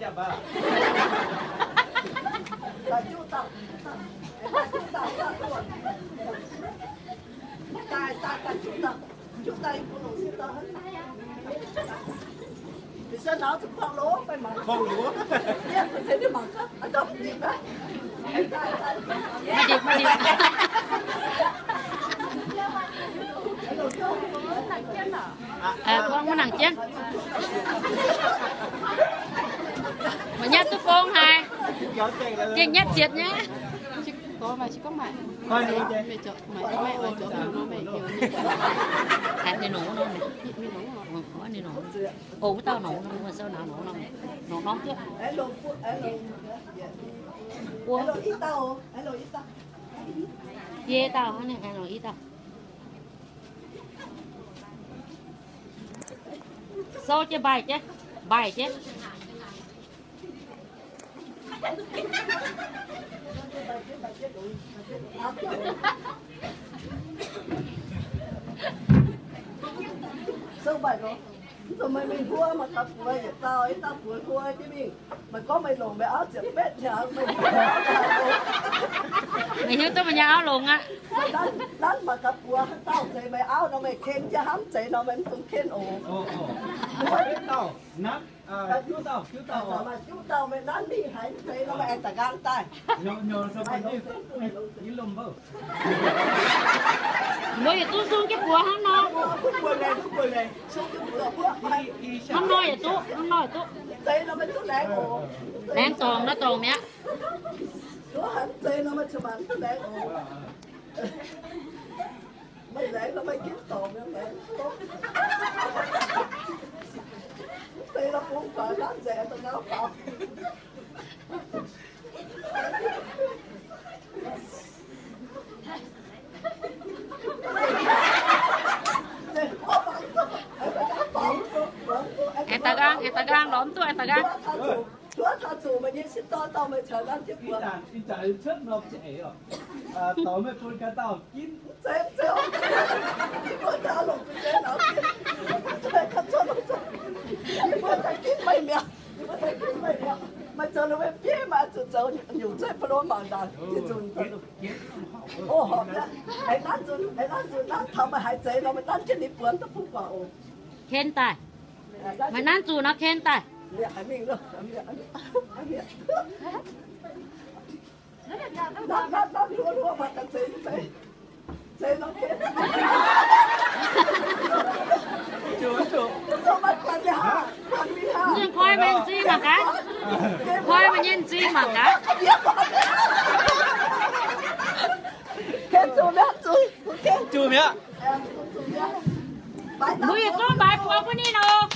Maiv ndipc, maiv ndipc. Buangv maiv nangc jienv. Maaih nyatv duqv fong haic. Gengh nyatv ziepc nyei. Ninh nongc nor, ninh nongc. O, wuov dauh nongc nor, sou naaiv nongc nor, nongc norm duqv. Yie dauh, nongc i dauh. Sou jienv mbaih jienv, mbaih jienv. Sou mbaih nor, mv zuqc meih mingh huo, mangc gaax buoz yietc dauh, i dauh buoz huo jienv mingh. Meih gorngv meih longc meih auv ziepc betv hnyangx, meih hiuv, meih hiuv duqv meih nyei auv longx aqv. Nanv mangc gaax buoz haaix dauh zeiz meih auv nor, meih ken jienv hnamv zeiz nor, meih mv dungx ken oc. Juqv dauh meih nanv mingh haiz zeiz nor, meih aengx daaih nqaang daaih. Mbuo yietc zungv sung jienv buoz hnangv nor. Hnangv nor yietc duqv, hnangv nor yietc duqv. Laengz dorngc nor dorngc mi'aqv. Aengx daaih nqaang, aengx daaih nqaang, lorz mv duqv, aengx daaih nqaang. Ken daaih. Meih nanv zuqc nor ken daaih. Mv nzunc koi meih m'zing mangc gaax. Koi meih nyei m'zing mangc gaax. Mbuo yietc zungv mbaix buoz bun ninh oc.